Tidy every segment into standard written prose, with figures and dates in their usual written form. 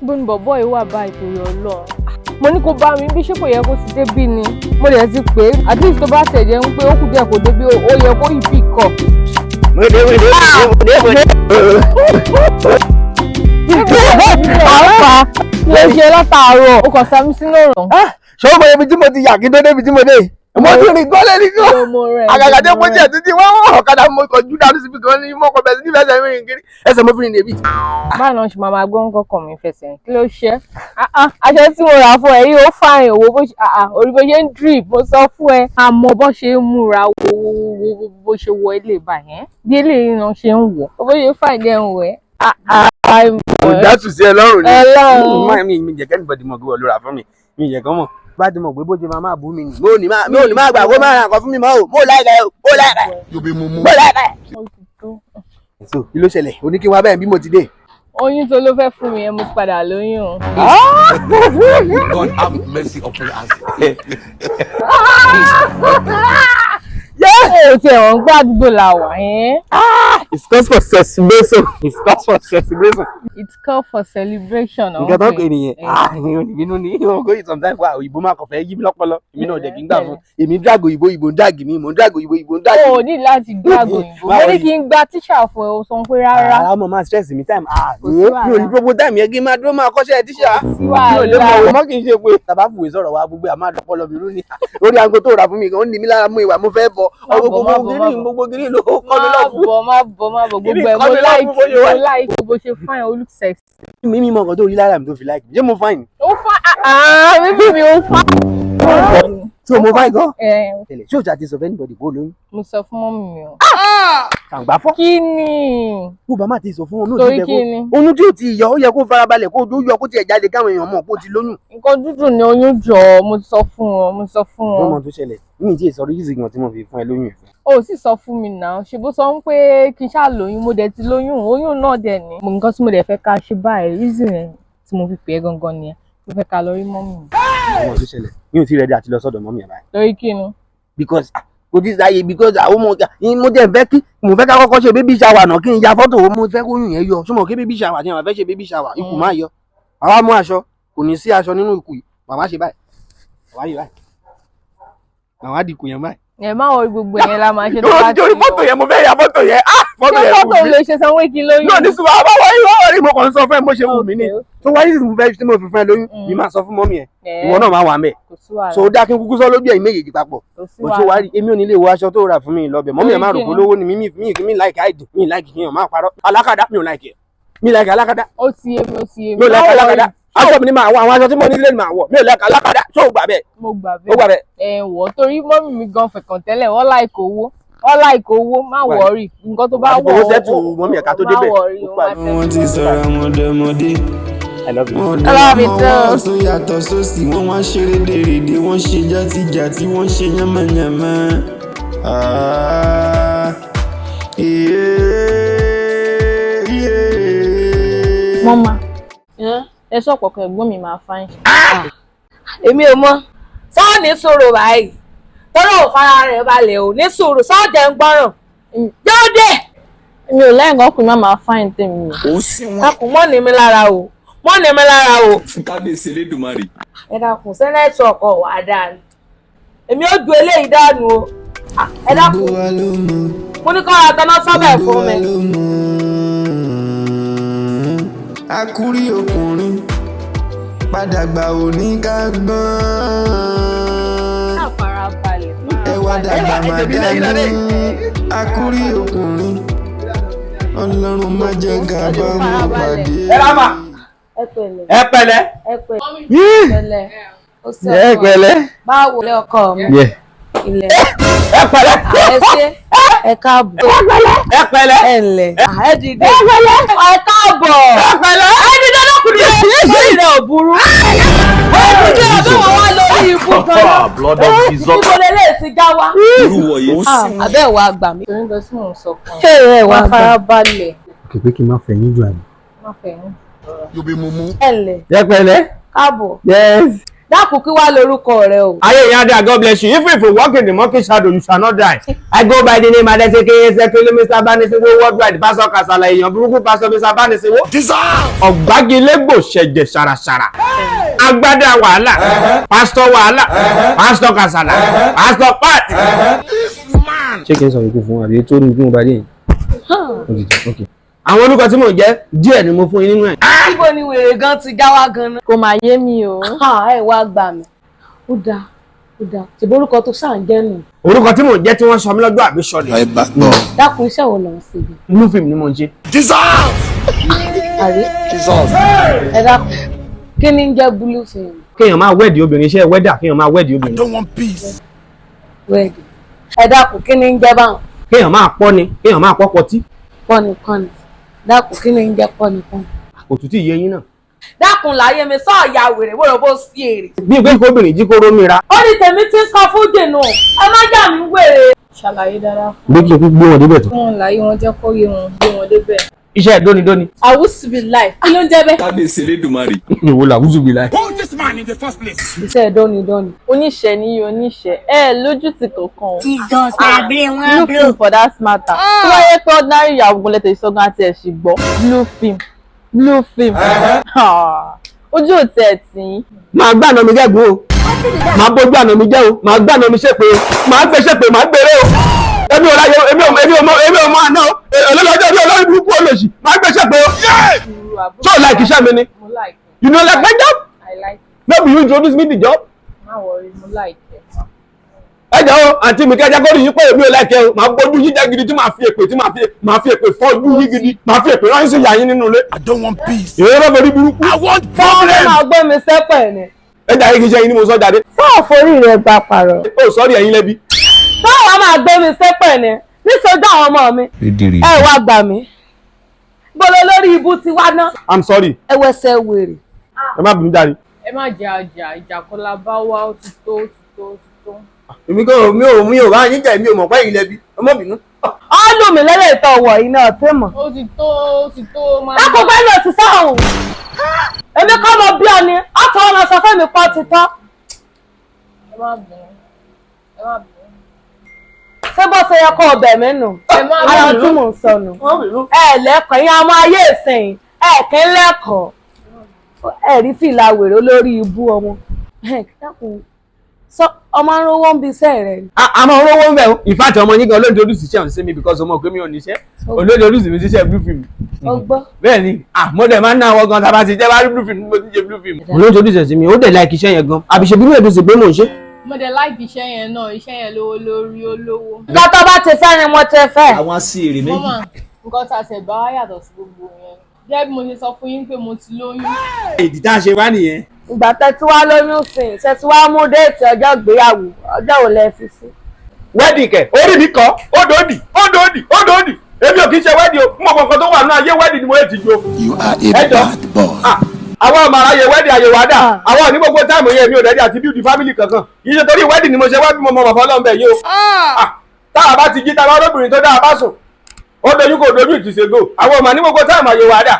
Bó ni bọ̀bọ́ yìí wà báyìí torí Ọlọ́run? Mo ní kó bá mi bí, ṣé kò yẹ kó ti débí ni? Mo dẹ̀ ti pè é. At least tó bá tẹ̀ jẹ́ ń pé ó kù díẹ̀ kó débí, ó yẹ kó yìí pick up. Mo dé, mo dé, mo dé, mo dé. Àáfà ló ṣe látàárọ̀, ó kàn sami sínú ọ̀rọ̀. Ṣé o mọ ibi tí mo ti yà kí n tó débi tí mo dé? Mo ti rìn gọ́lẹ̀ ní kí àgàgà dé, mo tiẹ̀ títí wọ́n wọ́n ọ̀kadà, mo kàn jú dànù síbi kan ní mọ́kàn bẹ̀rẹ̀ sí ní fẹsẹ̀ rìn kiri, ẹsẹ̀ mo fi rìn débi. Báwo náà ṣe máa máa gbọ́ nǹkan mi fẹsẹ̀? Kí ló ṣe? Aṣọ tí mo rà fún ẹ yìí, ó fààyàn. Owó bó ṣe orí bó ṣe ń drip, mo sọ fún ẹ. Àmọ́ bó ṣe ń múra, wo wo bó ṣe wọ ilé báyẹn, bí eléyìí náà ṣe ń wọ̀, bó ṣe fàìn jẹ́ ń wẹ̀. Kò dátù sí ẹ lọ́rùn ni. Ọlọ́run. Mi jẹ́ k'anybody mọ̀ kí wọ́n ló rà fún mi, mi jẹ́ kán mọ̀. Bá ti mọ̀ pé bó ṣe máa máa bú mi nì, mi ò ní máa gbà kó máa ra nǹkan fún mi mọ́ o. Mo láìka ẹ o, mo láìka ẹ, mo láìka ẹ. So kí ló ṣẹlẹ̀? O ní kí n wá bẹ́ẹ̀ bí mo ti dé. Oyún tó ló fẹ́ fún mi yẹn, mo ti padà lóyún o. God have mercy upon us. Ó tiẹ̀ wọ́n gbọ́ àdúgbò la wà yẹn. It's cause for celebration. It's cause for celebration. It's called for celebration. Nǹkan tó ń pè nìyẹn. Ah, ìbínú ni kò yìí. Sometimes wà, òyìnbó máa kàn fẹ́ yí mi lọ́pọlọ, èmi náà jẹ́ kí n gbà fún. Èmi drag òyìnbó, òyìnbó ń drag mi, mò ń drag òyìnbó, òyìnbó ń drag mi. O ní láti drag òyìnbó. Mo ní kí n gba tíṣà fún ẹ, o sọ pé rárá. Rárá, mo máa stress mi time. Ah, Kò sí mi ò ní wàhálà. Gbogbo time yẹn kí n máa dúró máa kọ́ṣẹ́ tíṣà. Sí Mi ò lè mọ̀ wàhálà. Mọ́ kì í ṣe pé tàbá fùwé sọ̀rọ̀ wa gbogbo àmọ́ àdọ́pọ̀lọ́ mi rú ni lórí aago tó rà fún mi gan, ó ní mi lára mú ìwà mo fẹ́ bọ Má bọ̀, gbogbo má bọ̀, má gírí bọ̀. Gbogbo gírí ló kọ́ mi Má lọ́fun. bọ̀, má bọ̀, má bọ̀. Gbogbo ẹ̀ Kọ́ mo mi lọ́fun like bó ṣe wà. mo like bó ṣe fine, o look sexy. Mi mọ̀ nǹkan tó rí lára mi tó fi like mi. Ṣé mo fine? Ó fine, ah, bíbí mi, ó fine. Tí o mo fine gan? Ẹ. Tẹ́lẹ̀ ṣé o ti sọ fún anybody kó lóyún? Mo sọ fún mummy mi o. Kàǹgbá fọ́. Kí ni? Kó bá má ti sọ fún wọn náà. Torí ti kí jẹ́ ni? kó oyún tí ò ti yọ, ó yẹ kó farabalẹ̀ kó tó yọ, kó tiẹ̀ jáde káwọn èèyàn mọ̀ kó ti lóyún. Nǹkan dúdú ni oyún jọ, mo sọ fún wọn, mo sọ fún Wọ́n wọn. mọ tó ṣẹlẹ̀, mi ì tí ì sọ reason gan tí mo fi fún ẹ lóyún ìfẹ́. O sì sọ fún mi náà, ṣe bó sọ ń pé kí n ṣáà lóyún, mo dẹ̀ ti lóyún, oyún náà dẹ̀ ní. Mo nǹkan tí mo dẹ̀ fẹ́ ká ṣe báyìí, reason ẹ̀ tí mo fi pè é gangan nìyẹn, mo fẹ́ ká lọ rí mummy mi. Wọ́n mọ tó ṣẹlẹ̀, mi ò tí ì ready àti lọ sọ́dọ̀ mummy ẹ̀ báyìí. Lórí kí ni? Because ah, kò tí ì sáyé, because àwọn ọmọ mo jẹ́ fẹ́ kí mo fẹ́ ká kọ́kọ́ ṣe baby shower náà, kí n ya fọ́tò. Mo fẹ́ kóyún yẹn yọ súnmọ́ kí baby shower tí àwọn fẹ́ ṣe baby shower, ikùn máa yọ, àwa mú aṣọ, kò ní sí aṣọ nínú ikùn yìí, màmá ṣe báyìí, màmá ṣe báyìí, màmá di ikùn yẹn báyìí. Ẹ má wọ gbogbo yẹn la máa ṣe tó bá ti Torí fọ́tò yẹn, mo fẹ́ ya fọ́tò yẹn, ah, fọ́tò Ṣé yẹn fọ́tò wù mí. ló ṣe sanwó kí lóyún? Náà ní sùnmọ́ àbáwọ̀ yìí, wọ́n rí mo kàn ń sọ fún ẹ bó ṣe wù mí ni. Tó wáyé tí mo fẹ́ tí mo fi fún ẹ lóyún, mi máa sọ fún mummy ẹ, ìwọ náà máa wà mẹ́. Kò sí wàhálà. So ó dá kí n kúkú sọ lójú ẹ̀yin méjèèjì papọ̀. Kò sí Bó ṣe wá wàhálà. rí, èmi ò ní lè wọ aṣọ tó rà fún mi lọ́bẹ̀. Mummy ẹ̀ máa rò Torí pé kí ni? olówó ni mi like hide, mi like kí n máa parọ́ alákàdá, mi ò like ẹ̀, mi like alákàdá. Ó ti yé mi, ó ti yé mi. Mi ò like Má alákàdá. worry. Aṣọ mi ni máa wọ, àwọn aṣọ tí mo nílé ni máa wọ. Mi ò like alákàdá. Ṣó o gbà bẹ́ẹ̀? Mo gbà Ó bẹ́ẹ̀. gbà bẹ́ẹ̀. Ẹ wọ̀ torí mummy mi gan fẹ̀kàn tẹ́lẹ̀, wọ́n like owó, wọ́n like owó. Má Why? worry, nǹkan tó bá Àti wọ̀ fowó settle mummy ẹ̀ ká tó má débẹ̀. worry, Ó ó parí. máa Wọ́n ti settle. sọ̀rọ̀ àwọn ọ̀dọ́mọdé. I love you. Wọ́n I love you dẹ̀ too. wọ́n tún yàtọ̀ sósì, wọ́n wá ṣeré rédèrèdè, wọ́n ṣe játijàti, wọ́n ṣe yánmọ́yánmọ́. Ah, yeah, yeah. Mọ́mà, ẹ sọ pọ̀kan ẹ̀gbọ́n mi máa fine. Èmi ò mọ sọ́ọ̀ ní sọ̀rọ̀ báyìí tọ́lọ́ ò fara rẹ̀ balẹ̀ ò ní sọ̀rọ̀ sọ́ọ̀ jẹ́ ń gbọ́ràn yóò dé. Èmi ò lẹ́yìn ọkùnrin má máa fine tèmi o. Ó sì wọ́n. Dákun, mọ́ ní mi lára o, mọ́ ní mi lára o. Kábíyèsí Elédùmarè. Ẹ dákun, sẹ́nẹ̀tì ọkọ̀ wà dáa ni èmi ò ju eléyìí dànù o. Ah, ẹ dákun. Gbogbo wa ló mọ̀. Mo ní kọ́ ra taná sọ́bẹ̀ Gbogbo fún wa mi. ló mọ̀. Akúrí ọkùnrin padà gbà ò ní ká gbọ́n. Ṣáà farabalẹ̀. Ẹ wá dàgbà má dáná. Akúrí ọkùnrin, Ọlọ́run má jẹ́ ká bá wọn pàdé. Ẹ rà mà. Ẹ pẹ̀lẹ́. Ẹ pẹ̀lẹ́. Ẹ pẹ̀lẹ́, ó sì Ẹ pẹ̀lẹ́. Báwo lẹ, ọkọ mi? Ilẹ̀. Ẹ pẹ̀lẹ́. Ẹ ṣé, ẹ káàbọ̀. Ẹ pẹ̀lẹ́. Ẹ ǹlẹ́, ẹ dìde, ẹ káàbọ̀. Ẹ pẹ̀lẹ́. Ẹ dìde lọkùnrin, lórí rẹ ò burú. Ó dìde, ọdún wọn wá lórí ibú kan náà. Blood of Jesus. Níbo lélẹ̀ ti já wá? Irú wọ̀nyí. Ó sì wọ́n. Abẹ́ ìwà àgbà mi. Torí nǹkan tí mò ń sọ fún Ṣé ẹ ẹ, wà wá gbà? farabalẹ̀. Kìpé kí n má fẹ́ yín jù àná. Má fẹ́ yín. Ẹ ǹlẹ́. Ẹ pẹ̀lẹ́. Káàbọ̀. Yes. Dákun, kí wá lórúkọ rẹ o? Ayé ìyá dá, God bless you. If you walk in the monkey shadow, you shall not die. I go by the name Adeseke Esekele, Mr. Banisiwo worldwide, Pastor Kasala, èèyàn burúkú, Pastor Mr. Banisiwo. Ọ̀gbágilégbò ṣẹ̀jẹ̀ ṣàràṣàrà. Agbádá wàhálà, Pastor wàhálà, Pastor Kasala, Pastor Pat. Ṣé kí n sọ ìkú fún àbí tó ní bí mo bá dé yìí? Àwọn orúkọ tí mò ń jẹ́ díẹ̀ ni mo fún yín nínú ẹ̀. Ibo ni wèrè gan ti já wá gan náà? Kò máa yé mi o. Ẹ wá gbà mí. Ó dáa, ó dáa, ṣèbí orúkọ tó ṣáà ń jẹ́ nù. Orúkọ tí mò ń jẹ́ tí wọ́n sọ mí lọ́jọ́ àbí sọ ni. Dákun, iṣẹ́ wo ló ń ṣe gan? Blue film ni mò ń ṣe. Àrí ẹ dákun, kí ni ń jẹ́ blue film? Kéèyàn máa wed obìnrin, iṣẹ́ wẹ́dà, kéèyàn máa wed obìnrin. Wed. Ẹ dákun, kí ni ń jẹ́ báwọn? Kéèyàn máa pọ́ ni, kéèyàn máa pọ́ pọtí. Pọ́nipọ́ni. Dákun, kí ni ń jẹ́ pọ́nipọ́ni? Kò tún tí ì yé yín náà. Dákun, láyé mi, sọ ọ̀yà wèrè wọ́n bó sí èrè. Bí pé kí obìnrin jí kó rómi ra. Ó ní tèmi tí ń kọ fújì nù, ẹ má jà mí wèrè. Ṣàlàyé dáadáa fún Bí kí n kú gbé wọn débẹ̀ tó. wọn láyé wọn, jẹ́ kó yé wọn, gbé wọn débẹ̀. Iṣẹ́ dónidóni. Àwùsùbí láì, kí ló ń jẹ́ bẹ́ẹ̀? Kábíyèsí Elédùmarè. Ìwò làwùjù bí láì. Iṣẹ́ dọ́nidọ́ni. Oníṣẹ́ ní oníṣẹ́ ẹ lójú ti kankan o. Jesus, na brain wan Blue blow. film for that matter. Tó bá yẹ pé ordinary ìyàwó gan lẹ́tẹ̀ ìsọ̀gan àti ẹ̀sìn gbọ́, blue film, blue film. Ah, ojú ò tẹ̀ tí. Màá gbà àná mi gẹ́gùn o. Màá bójú àná mi jẹ́ o. Màá gbà àná mi ṣépè o. Màá gbé ṣépè, màá gbèrè o. Èmi ò ráyè, èmi ò mọ àná o. Olólọ́jọ́ bí olórí burúkú olòṣì. Màá gbé ṣépè o. Ṣé o like iṣẹ́ mi ni? Mo like it. You no like my job? I like it. No be you introduce me the job? Má worry, mo like it. Ẹ jọ̀ọ́ àǹtí mi, kẹjá kórìí yín pé èmi ò like ẹ o. Màá bójú yín jẹ́ gidi tí màá fi èpè tí màá fi èpè fọ́jú yín gidi. Màá fi èpè ránṣẹ́ ìyá yín nínú ilé. I don't want peace. Èrò lórí burúkú. I want Ṣé problems. máa gbé mi sẹ́pẹ̀ ni? Ẹ jà yín kì í ṣe yín ni mo sọ jáde. Sọ́ọ̀ forí rẹ̀ gba pààrọ̀. Ó sọ́ọ́rì, ẹ̀yin lẹ́bi. Sọ́ọ̀ wá máa gbé mi sẹ́pẹ̀ ni níṣojú àwọn ọmọ mi. Ẹ wá gbà mí. Bọ́lá lórí ibú ti wá ná. I'm sorry. Ẹ wẹsẹ̀ wèrè. Ẹ má bínú jáde. Ẹ má jẹ àjà, ìjà kọ́ la bá wá, ó ti tó, ó ti tó, ó ti tó. Èmi kò mi ò bá yín jẹ́, mi ò mọ̀ pé ẹ̀yin lẹ́bi. Ẹ má bínú. Ó lù mí lẹ́lẹ̀ ìtọ̀ wọ̀ iná tí mọ̀. Ó ti tó, ó ti tó, máa. Dákun, pẹ́ lọ ti sọ̀hún. Èmi kọ́ mo bí ọ ni, ọ̀tọ̀ ọmọ sọ fún mi pọ́ ti tọ́. Ẹ má bínú. Ẹ má bínú. Ṣé bó ṣe yẹ kó ọbẹ̀ mi nù? Ẹ má Ara bínú. tí mò ń sọ nù. Ẹ lẹ́kọ̀ọ́, ìyẹn ọmọ ayé ìsìn, ẹ kí ń lẹ́kọ̀ọ́. Ẹ rí fìlà wèrè olórí ibú ọmọ. Ẹ dákun, sọ ọmọ ń rówó ń bi iṣẹ́ rẹ ni? Àmọ́ olówó ń bẹ̀ o. In fact, ọmọ yín gan ló introduce iṣẹ́ ọ̀hún sí mi because ọmọ pé mi ò níṣẹ́. Olóòdì mi síṣẹ́ blue film. Ó gbọ́. Bẹ́ẹ̀ ni, mo dẹ̀ máa ń ná àwọn gan tá a bá ti jẹ́ bá rí blue film, mo ti ṣe blue film. Olóòdì introduce sí mi, ó dẹ̀ like iṣẹ́ yẹn gan. Àbí ṣe bínú ẹ̀dùn sí pé mò ń ṣe. Mo dẹ̀ like iṣẹ́ yẹn náà, iṣẹ́ yẹn lówó lórí, ó lówó. Nǹkan tó bá ti fẹ́ ni mo ti fẹ́. Àwọn sí èrè méjì. Mọ́mà, nǹkan tá a ṣẹ̀ bá wá yàtọ̀ sí gbogbo yẹn. Gẹ́gẹ́ bí mo ṣe sọ fún yín pé mo ti lóyún. Ìdí tá a ṣe wá nìyẹn. Ìgbà tẹ́ tí wàá lóyún sìn, ṣe tí wàá mú date ọjọ́ ìgbéyàwó, ọjọ́ wo lẹ fi sí? Wedding kẹ̀, orí mi kọ́, ó dòdì, ó dòdì, ó dòdì. Èmi ò kì í ṣe wedding o, mo mọ̀ nǹkan tó wà nínú ayé wedding ni mo lè ti jó. You are a Ẹ jọ̀ọ́. bad boy. Ah, àwọn ọmọ aráyé wedding ayé wa dà, àwọn ní gbogbo time yẹn mi ò ready àti build family kankan. Kì í ṣe torí wedding ni mo ṣe wá bí mo mọ bàbá ọlọ́run bẹ̀ yìí o. Ah, tá a bá ti jí, tá a bá róbìnrin tó dáa bá sùn, ó dojú kò dojú ìtìsègò. Àwọn ọmọ ní gbogbo time ayé wa dà,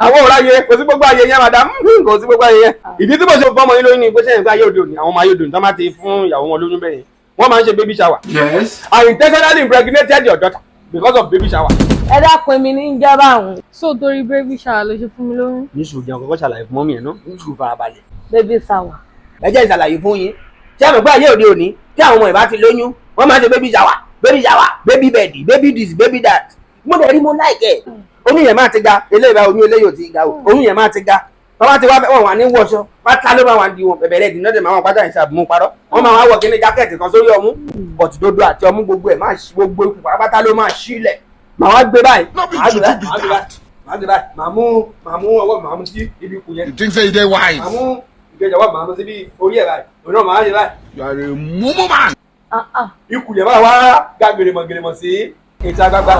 àwọn ò ráyè, kò sí gbogbo ayé yẹn, madam, kò sí gbogbo ayé yẹn. Ìdí tí mo ṣe fọmọ yín lóyún ni pé sẹ́yìn pé ayé òde òní, àwọn ọmọ ayé òde òní tó máa ti fún ìyàwó wọn lóyún bẹ́ẹ̀ yẹn, wọ́n máa ń ṣe baby shower. Yes. I intentionally impregnated your daughter because of baby shower. Ẹ dákun, èmi ní í jẹ́ báwọn. So torí baby shower ló ṣe fún mi lóyún? Ní sùúrù jẹun, kọ́kọ́ ṣàlàyé fún mummy ẹ̀ náà, ní sùúrù, farabalẹ̀. Baby shower. Ẹ jẹ́ ìṣàlàyé fún yín. Tí àwọn ìgbà ayé òde òní, tí àwọn ọmọ ìbá ti lóyún, wọ́n máa ń ṣe baby shower, baby shower, baby bed, baby this, baby that. Mo dẹ̀ rí, mo like ẹ̀. Oyún yẹn máa ti ga, eléyìí bá oyún eléyìí ò ti ga o, oyún yẹn máa ti ga. Bàbá ti wá fẹ́, wọ́n wà ní wọṣọ pátá ló máa wà ní wọn bẹ̀bẹ̀rẹ̀ dì náà dẹ̀ máa wọn pátá ìṣàbùmú parọ́. Wọ́n máa wá wọ kíní jacket kan sórí ọmú, bọ̀tì dodo àti ọmú, gbogbo ẹ̀ máa ṣí, gbogbo ikùn pátápátá ló máa ṣílẹ̀. Màá wá gbé báyìí, No be màá gbé juju báyìí, be màá gbé báyìí, that. màá gbé báyìí, màá mú ọwọ́, màá mú sí ibi ikùn yẹn. You think say you dey wise? Màá mú ìkejì ọwọ́, màá mú síbi orí ẹ̀ báyìí, òun náà màá ṣe báyìí. You are a mumu man. Ah, ah. Ikùn yẹn máa wá ga gèrèmọ̀ gèrèmọ̀ sí ìta gbangba.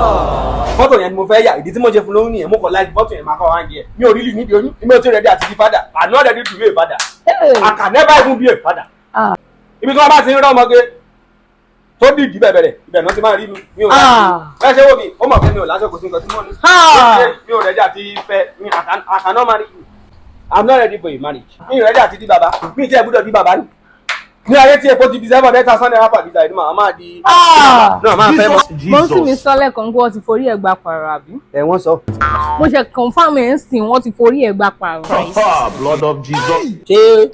Fọ́tò yẹn ni mo fẹ́ yà. Ìdí tí mo ṣe fún lóyún nìyẹn. Mo kàn láti fọ́tò yẹn máa kọ́ wá ń jẹ. Mi ò rí lì nídìí oyún, mi ò tí ready àti di father. I'm not ready to be a father. Hey. I can never even be a father. Ah. Ibi tí wọ́n bá ti ń rọ́ ọmọge tó dìdí bẹ̀bẹ̀rẹ̀, ibẹ̀ náà ti máa rí mi. Mi ò Ah. láti ẹ ṣe wò mí, ó mọ̀ pé mi ò lásìkò sí nǹkan tí mo ní. Ah. Mi ò ready àti fẹ́ mi. I cannot marry you. I'm not ready for a marriage. Mi ready àti di bàbá. Mi jẹ́ gbúdọ̀ di bàbá ni. Ní ayé tí epo ti di 700,000 naira per litre, ìdí màá máa di. Náà máa fẹ́ mọ́. Mo ń sì mi sọ lẹ́ẹ̀kan pé wọ́n ti forí ẹ̀ gba pààrọ̀ àbí. Ẹ wọ́n sọ. Mo ṣe confirm ẹ̀ ń sìn wọ́n ti forí ẹ̀ gba pààrọ̀. Blood of Jesus. Ṣé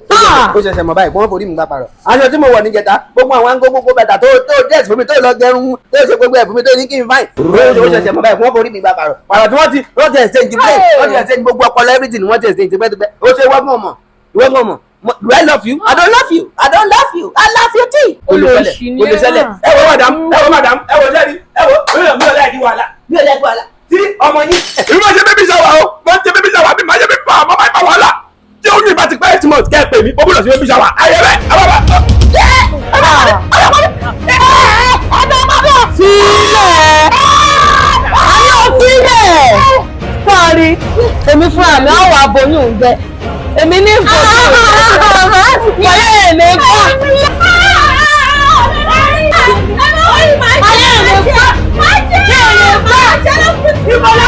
ó ṣẹ̀ṣẹ̀ mọ̀ báyìí pé wọ́n forí mi gbà pààrọ̀? Aṣọ tí mo wọ̀ níjẹta, gbogbo àwọn ańgó gbogbo bàtà tó tó dress fún mi tó lọ gẹrun tó ṣe gbogbo ẹ̀ fún mi tó ní kí n fine. Ó ṣẹ̀ṣẹ̀ mọ̀ báyìí pé wọ́n forí mi gbà pààrọ̀. Pààrọ̀ tí wọ́n ti exchange brain, wọ́n ti exchange gbogbo ọpọlọ everything wọ́n ti exchange tipẹ́tipẹ́. Ó ṣe wọ́gbọ̀n mọ̀, ìwọ́gbọ̀n mọ̀. Do I love you? I don't love you. I don't love you. I love you too. Olóṣì ni Kò lè ṣẹlẹ̀. Ẹ wo madam, ẹ wo madam, ẹ wo sẹ́ni, ẹ wo mi ò láì di wàhálà, mi ò láì di wàhálà. Tí ọmọ yín. Èmi máa ṣe baby shower o, máa ṣe baby shower mi máa ṣe baby power, máa máa wàhálà. Tí oyún ìbá ti pẹ́ 8 months kẹ́ ẹ pè mí, ó gbọ́dọ̀ ṣe baby shower. Ayẹ bẹ́ẹ̀, ẹ bá bá. Sílẹ̀ ayé òsílẹ̀ sọ́ọ̀rì èmi fúnra mi á wà bóyún ń gbẹ èmi ní ìfòsí wọlé èmi gbà. Ayé èmi gbà. Ayé èmi gbà.